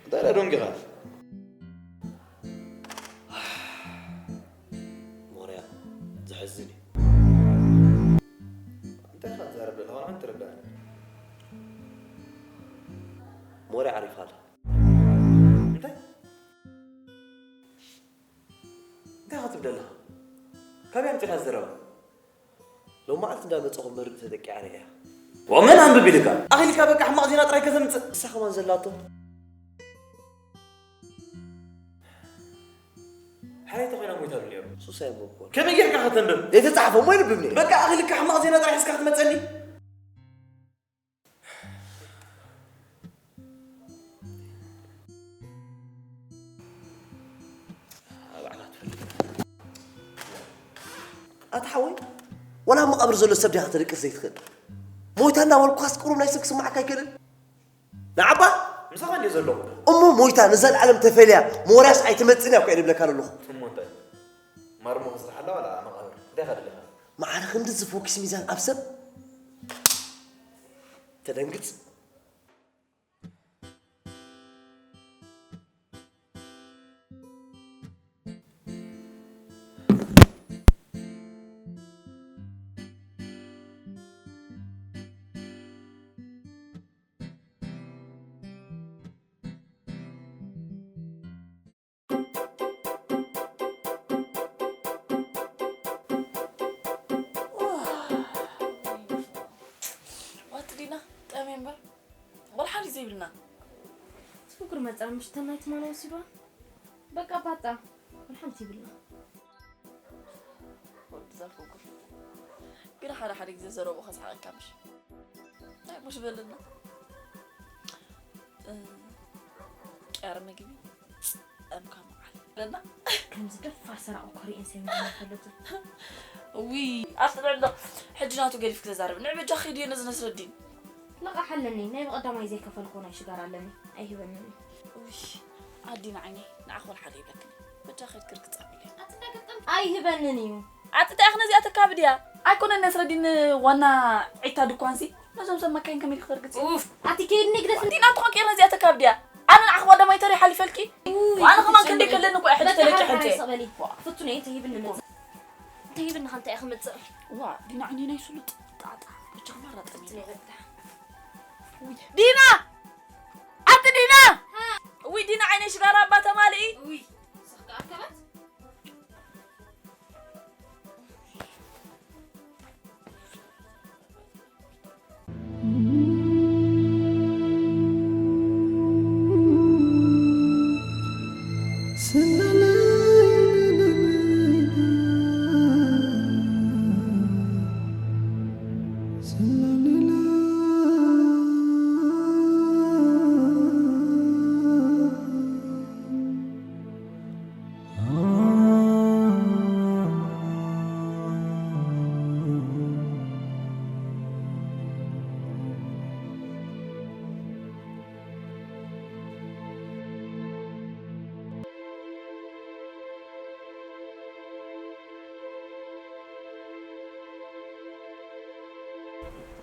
እንታይ ደኣ ደንጊኻ? ሞርያ፣ ዘሕዝን እዩ። እንታይ ኢኻ ትዛረብ ዘለኻ? ዋላ ኣይትርዳእን። ሞርያ ዓሪፋ ኣላ። እንታይ? እንታይ ኢኻ ትብል ዘለኻ? ካበይ ኣምጺእካ ዘረባ? ሎም መዓልቲ እንዳመጻኹ መርድእ ተጠቂዓ ርእያ። ወመን ኣንብብ ኢልካ? ኣኺልካ በቃ ሕማቕ ዜና ጥራይ ከተምጽእ። እሳ ከማን ዘላቶ። ሓረይቲ ኮይና ሞይታ ዶ ነይሩ? ሱሳይ እሞ እኮ። ከመይ ጌርካ ከተንብብ? ዘይተጻሕፈ እሞ የንብብ ነይሩ። በቃ ኣኺልካ ሕማቕ ዜና ጥራይ ሒዝካ ክትመጸኒ? ኣታ ሓወይ፣ ወላ ኣብ መቓብር ዘሎ ሰብ ዲኻ ተደቅስ ዘይትኽእል? ሞይታ እናበልኳስ ቁሩብ ናይ ሰብ ክስማዓካ ኣይክእልን? ንዓባ? ምሳኻ እንድየ ዘለኹ። እሞ ሞይታ ንዘለኣለም ተፈልያ፣ ሞርያስ ኣይትመጽእን እያ እኮ እየ ዝብለካ ዘለኹ። እሞ እንታይ? ማርሞ ክስራሕ ኣለዋ መቓብር። እንታይ ኢኻ ደሊኻ? ማዕረ ክንድዚ ፎኪስ ሚዛን ኣብ ሰብ? ተደንግጽ። ዋት ዲና፣ ጠምየ እምበር፣ ወላ ሓንቲ ዘይብልና። ስኩር መጻ፣ ምሽተን ናይ ትማሊ ወሲድዋ። በቃ ባጣ፣ ወላ ሓንቲ ይብልና። ወዲ እዛ ኩኩር። ግን ሓደ ሓደ ግዜ ዘረብኡ ከስሓቐካ ምሽ? እንታይ ሙሽ በልና? እ፣ ቅያር ምግቢ ጸምካ መዓል በልና። ከምዚ ደፋር ሰራቕ እኮ ርእየን ሰሚዐን ኣይፈልጥን። እውይ፣ ኣስጥዕሎ። ሕጂ ናቱ ገዲፍክ ተዛረብ። ንዕ በጃ ኸይዱ እየ ነዚ ነስረዲን። ልቓሕ ኣለኒ። ናይ ብቐዳማይ ዘይከፈልክዎ ናይ ሽጋራ ኣለኒ። ኣይህበንን እዩ። እውይ፣ ኣዲና ዓይነይ፣ ንዓኺ ወላ ሓደ ይብለክን። በጃ ኸይድ ክርክጽ ኣብለይ። ኣይህበንን እዩ። ኣቲ እንታይ ኢኺ ነዚኣ ተካብድያ? ኣይኮነን ነስረዲን ዋና ዒታ ድኳንሲ፣ ነዞም ሰብ መካይን ከመይ ኢልኪ ተርግጺ? ኡፍ፣ ኣቲ ከይድ ንግደፍ። ኣቲ ናቱ ኾንኪ ነዚኣ ተካብድያ? ኣነ ንዓኺ ቀዳማይ ተሪር ሓሊፈልኪ? ኡይ፣ ኣነ ከማን ክንደይ ከለኒ እኮ እየ ሕጂ በቃ ተለቂሐ ሓራይ እንተ። ሰበሊ። ፍቱነይ እንተ ሂብኒ መጽእ። እንተ ሂብኒ ከ እንታይ ኢኺ መጽእ? ዋ፣ ዲና ዓይኒ ናይ ስሉጥ ጣጣ። ብቻ ማራ ጠኒ። ፍቱነይ በቃ። ዲና! ኣቲ ዲና! ሃ። ውይ ዲና ዓይነይ ሽጋራ እባ ተማልኢ። ውይ፣ ስኽ ከኣ ኣከበት።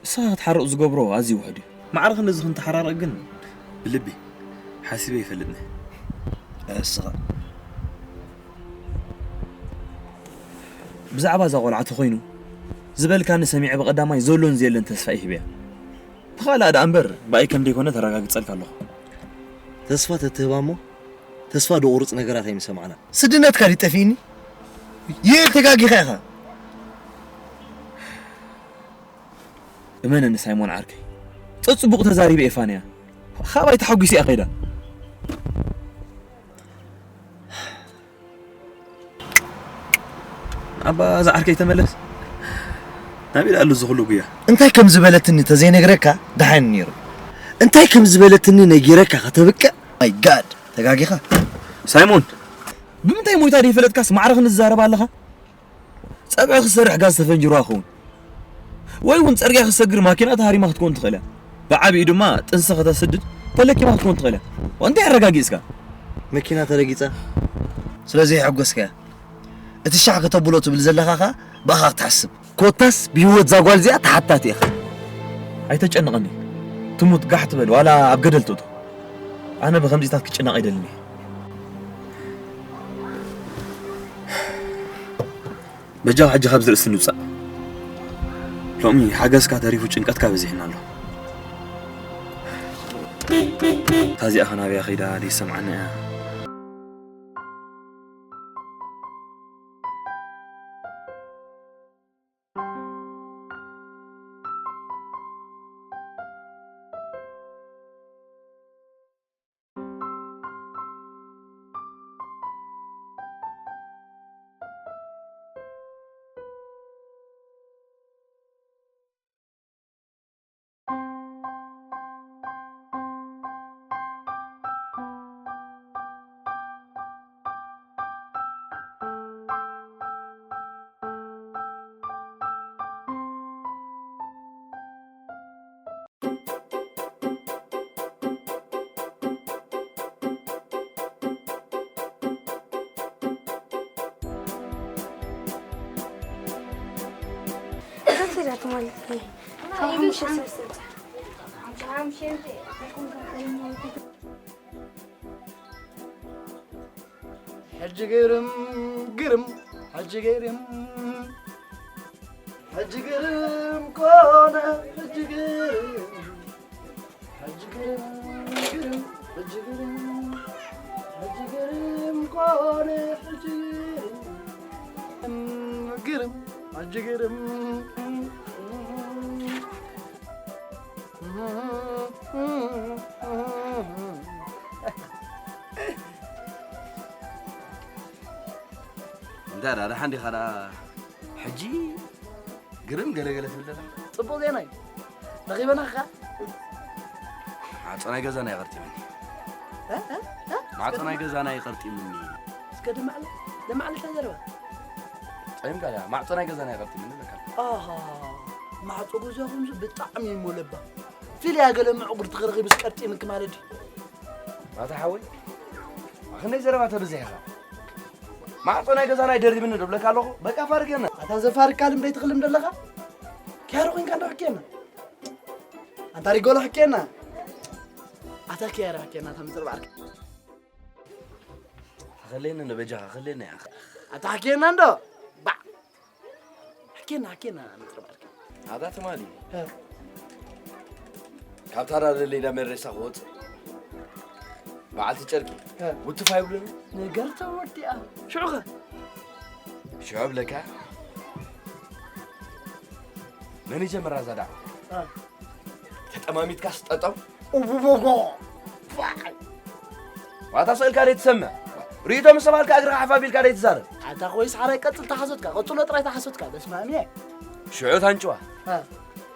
ንስኻ ክትሓርቕ ዝገብሮ ኣዝዩ ውሑድ እዩ። ማዕረ ክንድዚ ክንተሓራረቕ ግን ብልቢ ሓሲበ ይፈልጥኒ። እስኻ ብዛዕባ እዛ ቆልዓ ተኾይኑ ዝበልካኒ ሰሚዐ ብቐዳማይ ዘሎን ዘየለን ተስፋ ይህብያ። ብኻልኣ ደኣ እምበር ብኣይ ከም ደይኮነ ተረጋግጸልካ ኣለኹ። ተስፋ ተትህባ እሞ ተስፋ ደቑርጽ ነገራት ኣይምሰማዕና። ስድነትካ ድዩ ጠፊእኒ? ይእል ተጋጊኻ ኢኻ። እመነኒ ሳይሞን ዓርከይ፣ ጸጽቡቕ ተዛሪበ ኤፋንያ። ኻባይ ተሓጒሰ እያ ኸይዳ። ኣባ እዛ ዓርከይ ተመለስ። ናበይ ደኣ ኣሎ እዚ ኩሉ ጉያ? እንታይ ከም ዝበለትኒ ተዘይነግረካ ደሓን ነይሩ። እንታይ ከም ዝበለትኒ ነጊረካ ከተብቅዕ? ማይ ጋድ፣ ተጋጊኻ። ሳይሞን፣ ብምንታይ ሞይታ ደይፈለጥካስ ማዕረ ክንዛረብ ኣለኻ? ጸብሒ ክሰርሕ ጋዝ ተፈንጅርዋ ክኸውን ወይ እውን ጸርግያ ክሰግር ማኪና ተሃሪማ ክትኮን ትኽእል እያ። ብዓቢኡ ድማ ጥንሲ ከተስድድ ተለኪማ ክትኮን ትኽእል እያ። እንታይ ኣረጋጊጽካ? መኪና ተረጊጻ ስለዚ ይሕጎስካ እያ። እቲ ሻዕ ከተብሎ ትብል ዘለኻ ኸኣ ብኣኻ ክትሓስብ። ኮታስ ብህይወት እዛ ጓል እዚኣ ተሓታቲ ኢኻ። ኣይተጨንቐኒ። ትሙት ጋሕ ትበል ዋላ ኣብ ገደል ትእቶ። ኣነ ብኸምዚታት ክጭነቕ ኣይደልን እየ። በጃኻ ሕጂ ካብዚ ርእሲ ንውጻእ። ሎሚ ሓገዝካ ተሪፉ ጭንቀትካ በዚሕና ኣሎ። እታ እዚኣ ኸ ናበያ ከይዳ ደይሰምዓና እያ? ሕጂ ግርም ግርም ሕጂ ግርም ሕጂ ግርም ኮነ ሕጂ ግርም ሕጂ ግርም ግርም ሕጂ ግርም ሕጂ ግርም ኮነ ሕጂ ግርም ግርም ሕጂ ግርም እንታይ ደኣ ደሓን ዲኻ ደኣ? ሕጂ ግርም ገለገለ ትብል ዘለኻ? ጽቡቕ ዜና እዩ። ረኺበና ኸኣ? ማዕጾ ናይ ገዛና ይቐርጢምኒ። እ? እ? እ? ማዕጾ ናይ ገዛና ይቐርጢምኒ። እስከ ደማዕለ፣ ደማዕለ እታ ዘረባ። ጸይምካ ደኣ፣ ማዕጾ ናይ ገዛና ይቐርጢምኒ በቃ። ኣሃ፣ ማዕጾ ገዛኹምሲ ብጣዕሚ እዩ እሞ ለባም። ፊልያ ገለ ምዕጉርቲ ክረኺብስ ቀርጢምኪ ማለት ድዩ? ኣታ ሓወይ፣ ክንደይ ዘረባ ተብዝሕ ኢኻ። ማዕጾ ናይ ገዛና ኣይደርብን ዶ ብለካ ኣለኹ? በቃ ፋርገና። ኣታ ዘፋርካ ልምደይ ትኽልም ዘለኻ? ኪያሮ ኮንካ እንዶ ሕኬና። ኣንታ ሪጎሎ ሕኬና። ኣታ ኪያሮ ሕኬና፣ ኣታ ምጽርባርካ። ኣኸለኒ እንዶ በጃኻ፣ ኣኸለኒ ኢኻ። ኣታ ሕኬና እንዶ። ባዕ። ሕኬና፣ ሕኬና፣ ምጽርባርካ። ኣታ ትማሊ። እ። ካብታ ዳደለይ ዳ መሬሳ ክወጽእ። በዓልቲ ጨርቂ። እ። ውትፍ ኣይብሉን። ነገር ተወዲኣ። ሽዑኸ? ሽዑ ብለካ። መን ይጀምራ እዛ ዳዕዋ? እ። ተጠማሚትካስ ጠጠው? ኡቡቦጎ። ዋታ ስእልካ ደይ ትሰምዕ? ርእይቶ ምስ ተባልካ እግርኻ ሓፍ ኣቢልካ ደይ ትዛረብ? ኣታ ኮይስ ሓራይ ቀጽል ተሓሶትካ፣ ቀጽሎ ጥራይ ተሓሶትካ፣ በስመ ኣብ እየ። ሽዑ ታንጭዋ። እ።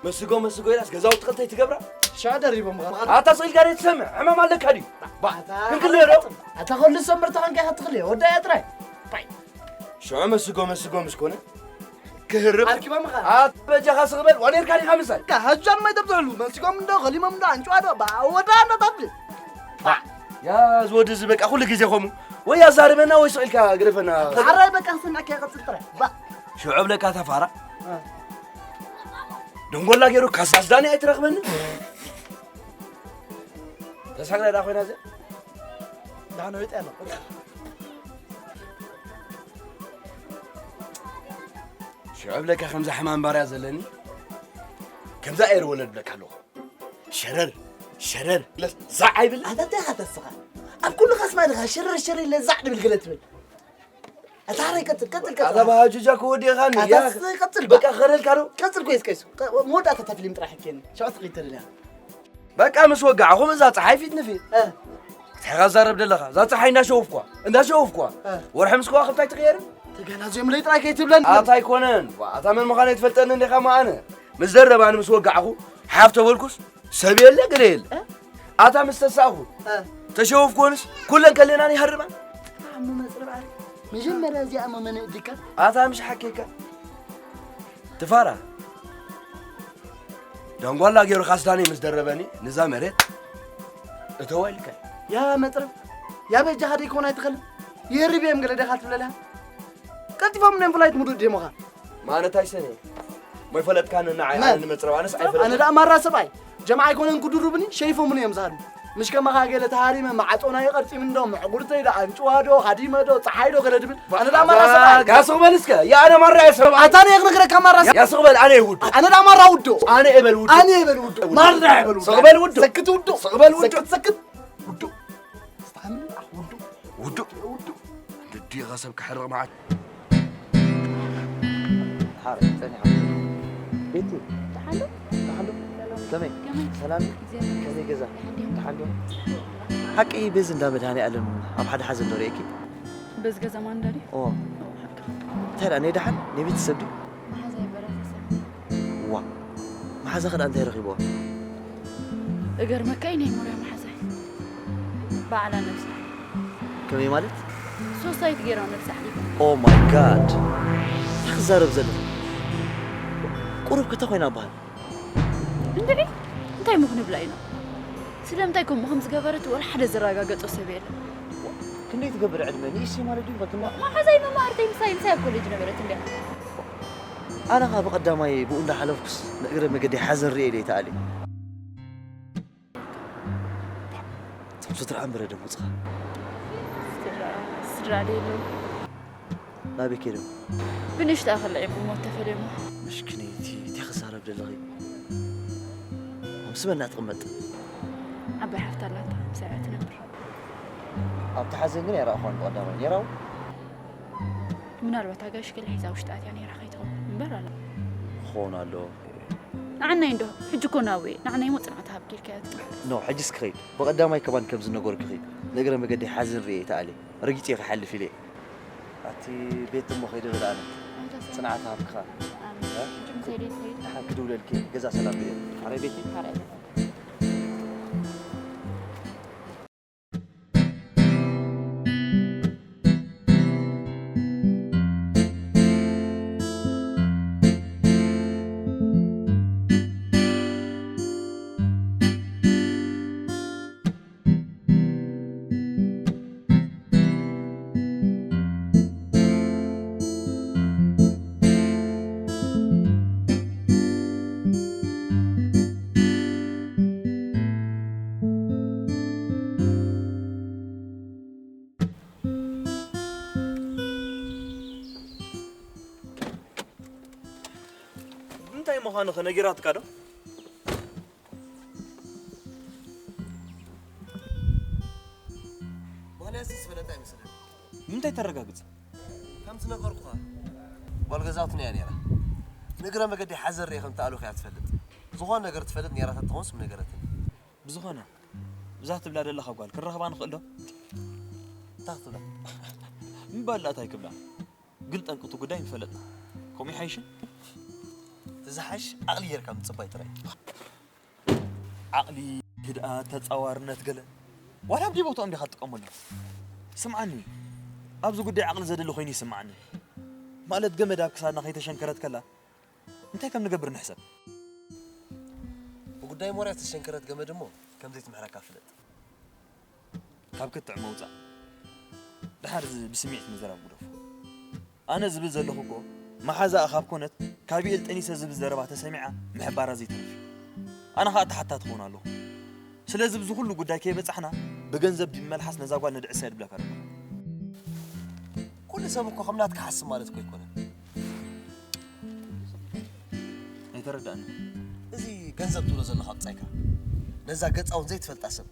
መስጎ መስጎ ኢላስ ገዛውቲ ክልተ ትገብራ? ሽዑ ደሪቦም ኸ? ኣታ ስእልካ ደይ ትሰምዕ? ሕማም ኣለካ ድዩ? ባ፣ ኣታ ክንክልዮ ዶ? ኣታ ኸሉ ሰብ ምርታኻ እንታይ ክትኽልዮ? ወዳያ ጥራይ። ባይ። ሽዑ መስጎ መስጎ ምስ ኮነ ክህርብ ኣርኪቦም ኸ? ኣት በጃኻ ስቕ በል፣ ዋኔርካ ዲኻ ምሳይ? ካ፣ ሀጃን ማይ ተብትዕሉ፣ መስጎም እንዶ፣ ኸሊሞም እንዶ፣ ኣንጭዋ ዶ፣ ባ፣ ወዳ እንዶ ታብል። ባ፣ ያ ዝወዲ እዚ በቃ ኩሉ ግዜ ኸሙ። ወይ ኣዛርበና ወይ ስቕ ኢልካ ግረፈና። ሓራይ በቃ ክሰምዐካ ይቐጽል ጥራይ። ባ። ሽዑ ብለካ ተፋራ። እ። ደንጎላ ገይሩ ካሳስ ዳኒ ኣይትረኽበኒ። ተሳግራ ዳ ኮይና ዘ ዳኖ ይጠ ያለው ሽዑ ብለካ ከምዛ ሕማም ባርያ ዘለኒ ከምዛ ኤር ወለድ ብለካ ኣለኹ። ሸረር ሸረር ኢለስ ዛዕ ኣይብል። ኣታ እንታይ ኢኻ ተስኻ? ኣብ ኩሉ ካስማ ድኻ ሽርር ሽር ኢለ ዛዕ ድብል ገለ ትብል። ኣታ ሓረይ ቀጽል ቀጽል ቀጽል። ኣታ ባሃጁጃ ክወዲኻኒ። ኣታ ያ ስ-፣ ቀጽል በቃ ባ። ከረልካ ዶ? ቀጽል ኮይስ ኮይስ። ቀ-፣ መወዳእታ እታ ፊልም ጥራሕ እኬኒ። ሸውዓተ ክልተ ደልያ። በቃ ምስ ወጋዕኹም እዛ ጸሓይ ፊት ንፊት። እ። እንታይ ኢኻ ትዛረብ ዘለኻ? እዛ ጸሓይ እንዳሸወፍኳ፣ እንዳሸወፍኳ። እ። ወርሒ ምስ ከዋኽብቲ ኣይትቕየርን? ተጋናዝዮም ለይ ጥራይ ከይትብለኒ። ኣታ ኣይኮነን። ዋ፣ ኣታ መን ምዃነይ ትፈልጠኒ እንዲኻ እሞ ኣነ። ምስ ዘረባኒ ምስ ወጋዕኹ፣ ሓፍ ተበልኩስ፣ ሰብ የለ፣ ገለ የለ። እ? ኣታ ምስ ተሳእኹ፣ እ። ተሸወፍኩንስ፣ ኩለን ከለናን ይሃርማ። ኣሞ መጽረብ ዓረ። መጀመርያ እዚኣ እሞ መን እድካ? ኣታ ምሽ ሓኬካ። ትፋራ። ደንጓላ ገይሩ ካስዳኒ ምስ ደረበኒ፣ ንዛ መሬት እተዋ ኢልካ። ያ መጽረብ፣ ያ በጃኻ ደይኮን ኣይትኸልን። የርብ እዮም ገለ ደኻ ትብለላ። ቀልጢፎም እዮም ፍላይት ምዱድ ደሞኻ። ማነ እንታይ ሰነ? ሞ ይፈለጥካኒ ንዓይ፣ መን? ኣነ ንመጽረብ፣ ኣነስ መጽረብ? ኣይፈለጥን። ኣነ ደኣ ማራ ሰብኣይ። ጀምዓ ኣይኮነን ክድሩብኒ፣ ሸይፎምኒ እዮም ዝሃድሙ። ምሽ ከማኻ ገለ ተሃሪመ፣ ማዕጾና ይቐርጺም እንዶ፣ ምዕጉርተይ ዶ፣ ኣንጭዋ ዶ፣ ሃዲመ ዶ፣ ጸሓይ ዶ ገለ ድብል። ኣነ ደኣ ማራ ሰብኣይ። ያ ስቕ በል እስከ፣ ያ ኣነ ማራ እየ ሰብ። ኣታ ነየ ክነግረካ ማራ ስ-፣ ያ ስቕ በል፣ ኣነ እየ ውዱእ። ኣነ ደኣ ማራ ውዱእ። ኣነ እየ በል ውዱእ። ኣነ እየ በል ውዱእ። ማራ እየ በል ውዱእ። ስቕ በል ውዱእ። ሰክት ውዱእ። ስቕ በል ውዱእ። ሰክት፣ ሰክት። ውዱእ። ስታምን ውዱእ። ውዱእ። ውዱእ። እንድዲኻ ሰብ ክሕርቕ መዓት። ሓረ፣ ጸኒሓ። ቤቲ፣ ደሓን ዶ? ደሓን ዶ? ሰላም። ከመይ? ከመይ? ሰላም? እግዚኣብሔር ከመይ ገዛ? ደሓን ድዮም? ደሓን ድዮም? ሓቂ በዚ እንዳ መድሃኔ ዓለም ኣብ ሓደ ሓዘን ዶ ርእየኪ? በዚ ገዛ ማን እንዳልዩ? ኦ። ኦ፣ ሓቂ። እንታይ ደኣ፣ ናይ ደሓን? ናይ ቤተሰብ ድዩ? መሓዛይ በራኺ ሰብ። ዋ፣ መሓዛኺ ደኣ እንታይ ረኺብዋ? እገርመካ እዩ ናይ ሞርያ መሓዛይ። ባዕላ ነብሳ። ከመይ ማለት? ሶሳይት ገይራ ነብሳ ኣሕሊፋ። Oh my God! እንታይ ክዛረብ ዘለኺ? ቁሩብ ክተ ኮይና በሃል። እንድዒ፣ እንታይ እሞ ክንብላ ኢና? ስለምንታይ ከምኡ ከም ዝገበረት ወላ ሓደ ዘረጋገጾ ሰብ የለን። ክንደይ ትገብር ዕድመ? ንእሽተይ ማለት ድዩ? ፈትና? መሓዛይ መማህርተይ ምሳይ፣ ምሳይ ኣብ ኮሌጅ ነበረት እንድያ። ኣነ ኸኣ ብቐዳማይ ብኡ እንዳሓለፍኩስ ንእግረ መገደይ ሓዘን ርእየ ኢለ ይተኣልየ። እቶም ስድራ እምበረ ደሞፅኻ። ስድራ፣ ስድራ ዶ የለዉ? ናበይ ከይዶም? ብንእሽተኣ ከለዒ ብሞት ተፈልዮሞ። ምሽክነይቲ፣ እንታይ ክዛረብ ደለኺ? ምስ መን ትቕመጥ? ዓባይ ሓፍቲ ኣላታ፣ ምስኣ እያ ትነብር። ኣብቲ ሓዘን ግን ኣይረኣኹዋን ብቐዳማይ። ነይራ ውን? ምናልባት ኣጋይሽ ገለ ሒዛ ውሽጢ ኣትያ ነይራ ከይትኸውን እምበር ኣላ። ክኸውን ኣለዎ። ንዓናይ እንዶ፣ ሕጂ እኮ ናብኡ እየ። ንዓናይ እሞ ጽንዓት ሃብ ጌርካዮ ትመሓለፍ። ኖ፣ ሕጂስ ክኸይድ። ብቐዳማይ ከማን ከም ዝነገርኩኺ፣ ንእግረ መገደይ ሓዘን ርእየ ይተኣልየ። ረጊጸዮ ክሓልፍ ኢለ እየ። ኣቲ ቤቲ እሞ ከይደ በል ኣነ። ኣንታ ሰብ። ጽንዓት ሃብክኻ። ኣሜን። እ? ሕጂ ምሳይ ደይ ትኸይድ? ደሓን ክድውለልኪ፣ ገዛ ሰላም ድየ? ሓራይ ቤቲ? ሓራይ ቤቲ። እንታይ ምዃኑ ኸ ነጊራትካ ዶ? ማልያስ ዝፈለጣ ኣይመስለኒ። ንምንታይ ተረጋግጽ? ከም ዝነገርኩኻ፣ ጓል ገዛውትና እያ ነይራ። ንእግረ መገዲ ሓዘር ርእየ ከም ተኣልኹ እያ ትፈልጥ። ዝኾነ ነገር ትፈልጥ ነይራ ተትኾንስ ምነገረትኒ። ብዝኾነ፣ ብዛ ትብላ ዘለኻ ጓል ክራኸባ ንኽእል ዶ? እንታይ ክትብላ? ምባል ደኣ እንታይ ክብላ? ግን ጠንቂ እቲ ጉዳይ ምፈለጥና። ከምኡ ይሓይሽን? እቲ ዝሓይሽ ዓቕሊ ጌርካ ምጽባይ ጥራይ። ዓቕሊ፣ ህድኣት፣ ተጻዋርነት ገለ ዋላ ኣብ ደይ ቦታኦም ዲኻ ትጥቀመሎም? ስምዓኒ፣ ኣብዚ ጉዳይ ዓቕሊ ዘድሊ ኮይኑ ይስምዓኒ። ማለት ገመድ ኣብ ክሳድና ከይተሸንከረት ከላ እንታይ ከም ንገብር ንሕሰብ። ብጉዳይ ሞርያ ዝተሸንከረት ገመድ እሞ ከም ዘይትምሕረካ ፍለጥ። ካብ ክትዕ መውጻእ። ደሓር እዚ ብስምዒት ምዝራብ ግደፎ። ኣነ ዝብል ዘለኹ እኮ መሓዛኣ ካብ ኮነት ካብ ኢኤል ጠኒሰ ዝብል ዘረባ ተሰሚዓ ምሕባራ ዘይተርፍ እዩ። ኣነ ኸኣ ተሓታቲ ክኸውን ኣለኹ። ስለዚ ብዚ ኩሉ ጉዳይ ከይበጻሕና ብገንዘብ ድዩ መልሓስ ነዛ ጓል ነድዕሳ እየ ድብለካ ኣለኹ። ኩሉ ሰብ እኮ ከም ናትካ ሓስብ ማለት እኮ ኣይኮነን። ኣይተረዳእኒ። እዚ ገንዘብ ትብሎ ዘለኻ ብጻይካ ነዛ ገጻ እውን ዘይትፈልጣ ሰብ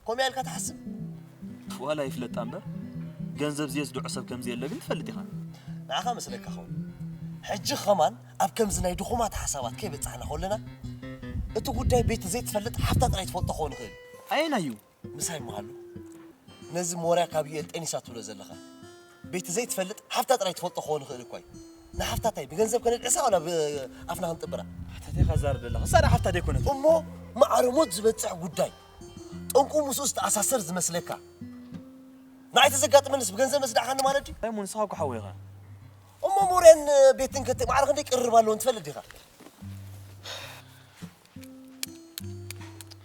ከምኡ ኢልካ ትሓስብ? ዋላ ይፍለጣ እምበር ገንዘብ ዝየጽድዖ ሰብ ከም ዘየለ ግን ትፈልጥ ኢኻ። ንዓኻ መስለካ ኸውን። ሕጂ ኸማን ኣብ ከምዚ ናይ ድኹማት ሓሳባት ከይበጻሕና ከለና እቲ ጉዳይ ቤቲ ዘይትፈልጥ ሓፍታ ጥራይ ትፈልጦ ክኸውን ይኽእል እዩ። ኣየናይ እዩ? ምሳይ ምሃሉ ነዚ ሞርያ ካብ ዩኤል ጠኒሳ ትብሎ ዘለኻ ቤቲ ዘይትፈልጥ ሓፍታ ጥራይ ትፈልጦ ክኸውን ይኽእል እኳ እዩ። ንሓፍታ እንታይ ብገንዘብ ከነድዕሳ ዋላ ብኣፍና ክንጥብራ? ሓፍታ እንታይ ኢኻ ትዛረብ ዘለኻ? እሳ ደኣ ሓፍታ ደይኮነት። እሞ ማዕረ ሞት ዝበጽሕ ጉዳይ ጠንቁ ምስኡ ዝተኣሳሰር ዝመስለካ ንዓይ ተዘጋጥመንስ ብገንዘብ መስዳዕኻኒ ማለት ድዩ? እንታይ እሞ ንስኻ እኮ ሓወይ ኢኻ። እሞ ሞርያን ቤትን ከተ ማዕረ ክንደይ ቅርርብ ኣለዎን ትፈልጥ ዲኻ?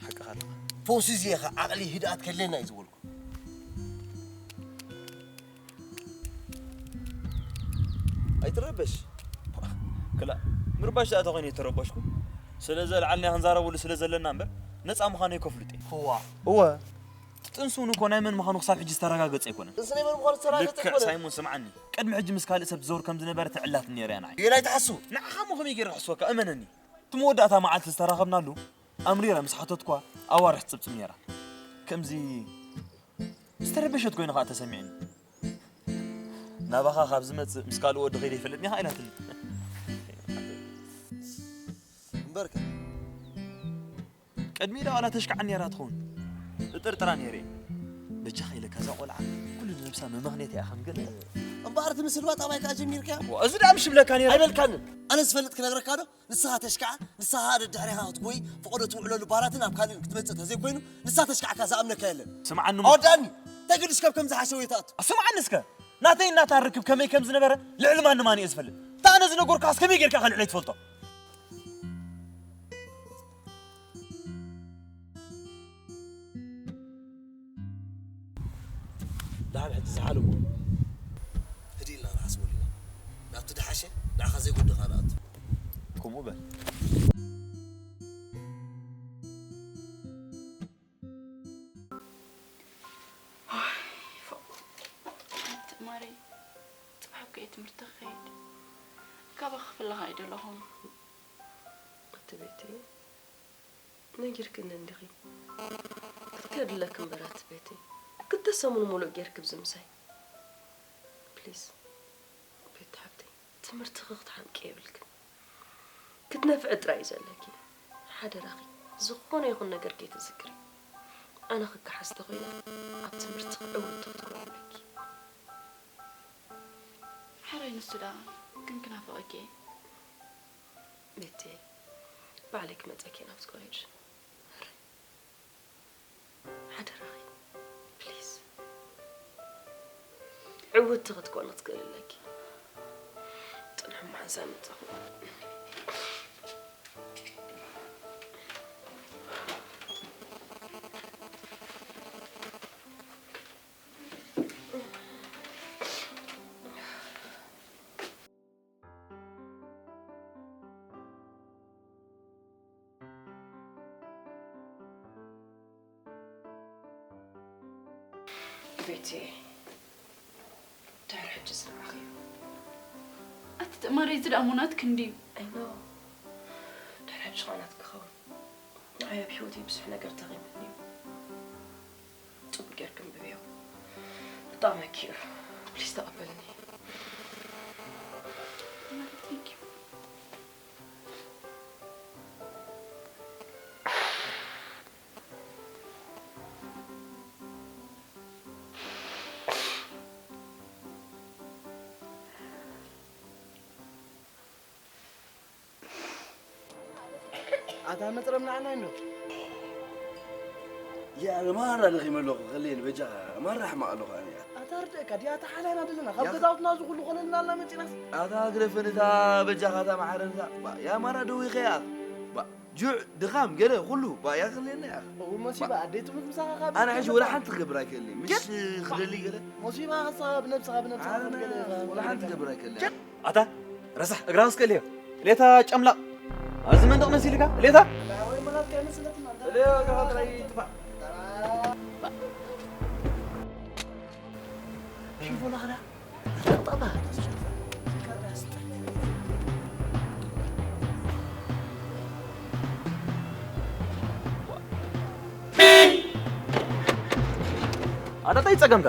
ሓቅኻ ኣለኻ። ፈውሲ እዚ ኢኻ ዓቕሊ ህድኣት ከድልየና እዩ ዝበልኩ። ኣይትረበሽ። ክላ ምርባሽ ደኣ ተኾይኑ የተረበሽኩ። ስለ ዘልዓልና ክንዛረበሉ ስለ ዘለና እምበር ነፃ ምዃኑ ኣይከፍሉጥ እየ። ክዋ እወ ጥንሱ እውን እኮ ናይ መን ምዃኑ ክሳብ ሕጂ ዝተረጋገጸ ኣይኮነን። ጥንሲ ናይ መን ምዃኑ ዝተረጋገጸ ልክዕ ኣይኮነን። ሳይሞን ስምዓኒ፣ ቅድሚ ሕጂ ምስ ካልእ ሰብ ትዘውር ከም ዝነበረ ተዕላትኒ ነይረ እያ ንዓይ። ጌና ኣይትሓስቡ። ንዓኻ እሞ ከመይ ገይረ ክሕስወካ? እመነኒ። እቲ መወዳእታ መዓልቲ ዝተራኸብናሉ ኣምሪረ ምስ ሓተትኳ ኣዋርሕ ትጽብጽብ ነይራ። ከምዚ ዝተረበሸት ኮይና ኸኣ ተሰሚዕኒ። ናባኻ ካብ ዝመጽእ ምስ ካልእ ወዲ ከይደ ይፈልጥኒ ኢኻ ኢላትኒ። እምበርከ ቅድሚኡ ደኣ ዋላ ተሽክዓኒ ነይራ ትኸውን እጥርጥራ ነይረ እየ። በጃኻ ኢለካ እዛ ቆልዓ ኩሉ ንነብሳ መመኽነይታ እያ ከም ገለ። እምበኣር እቲ ምስልባ ጠባይካ ጀሚርካዮ? ዋ፣ እዚ ደኣ ምሽ ብለካ ነይረ። ኣይበልካንን። ኣነ ዝፈልጥ ክነግረካ ዶ? ንስኻ ተሽካዓ፣ ንስኻ ደድሕሬኻ ክትጎይ ፍቐዶ ትውዕለሉ ባራትን ኣብ ካልእን ክትመጽእ ተዘይኮይኑ ንሳ ተሽካዕካ ዝኣምነካ የለን። ስምዓኒ እሞ። ኣወዳእኒ፣ እንታይ ገዲሽካ ኣብ ከምዚ ሓሸውየ ትኣቱ? ስምዓኒ እስከ፣ ናተይ እናታ ርክብ ከመይ ከም ዝነበረ ልዕሊ ማንም ኣነ እየ ዝፈልጥ። እታ ኣነ ዝነገርኩኻስ ከመይ ጌርካ ኢኻ ልዕለይ ትፈልጦ? ደሓን ሕጂ ዝሓለዎ ህድእ ኢልና ንሓስበሉ ኢና። ናብቲ ደሓሸ ንዓኻ ዘይጎድኻ ንኣቱ። ከምኡ በል። ማሪ፣ ጽባሕ እኮ እየ ትምህርቲ ክኸይድ። ካባኺ ክፍለ ኣይደለኹን። ኣቲ ቤቲ፣ ነጊርክኒ እንዲኺ ክትከድለኪ እምበር ኣቲ ቤቲ፣ ክልተ ሰሙን ሙሉእ ጌርኪ ብዚ ምሳይ። ፕሊዝ ቤቲ ሓብተይ፣ ትምህርትኺ ክትሓምቂ የብልክን። ክትነፍዒ ጥራይ እዩ ዘለኪ። ሓደራኺ ዝኾነ ይኹን ነገር ከይትዝክሪ። ኣነ ክከሓስ ተኾይነ ኣብ ትምህርትኺ ዕውትቲ ክትኮኒ ኣለኪ። ሕራይ ንሱ ደኣ ግን ክናፍቐኪ እየ። ቤቲ፣ ባዕለይ ክመጸኪ እየ ናብቲ ኮሌጅ። ሕራይ። ሓደራኺ ፕሊዝ። ዕውትቲ ክትኮኒ ክትክእሊ ኣለኪ። ጽንሑ እሞ ሓንሳብ መጻኹ። ቤቲ፣ ድሕሪ ሕጂ ዝረኣኽዮ። ኣቲ ትእማረይ፣ እዚ ደኣ እሞ ናትኪ እንድዩ። I know። ድሕሪ ሕጂ ኸኣ ናትኪ ክኸውን። ንዓይ ኣብ ህይወተይ ብዙሕ ነገር ተቒምኒ እዩ። ጽቡቕ ጌርኪ ኣንብብዮ። ክጠቕመኪ እዩ። ፕሊዝ ተቐበልኒ። Thank you። ኣታ መጥረም ንዓና እንዶ። ያ ማራ ደኺመ ኣለኹ ከሌን በጃኻ ማራ ሕማቕ ኣለኹ ኣነ። ኣታ ርደእካ ድያ ኣታ ሓላና ዘለና ካብ ገዛውትና እዚ ኩሉ ኮነልና ኣላ መጺናስ። ኣታ ግደፈን እታ በጃኻ እታ መሓረን እታ ባ ያ ማራ ደዊኸ ያ ባ ጁዕ ድኻም ገለ ኩሉ ባ ያ ከሌና ያ። እው መሲባ ኣደይ ትሙት ምሳኻ ካብ ኣነ ሕጂ ወላ ሓንቲ ክገብር ኣይክእልን ምሽ ክደሊ ገለ። መሲባ ኸሳ ብነብስኻ ብነብስኻ ኣነ ክትገለ ኢኻ። ወላ ሓንቲ ክገብር ኣይክእልን። ኣታ ረሳሕ እግራ እስከ እልዮ። እሌታ ጨምላቕ። ኣብዚ መንደቕ መሲልካ? እሌታ? ኣዳታይ ጸገምካ?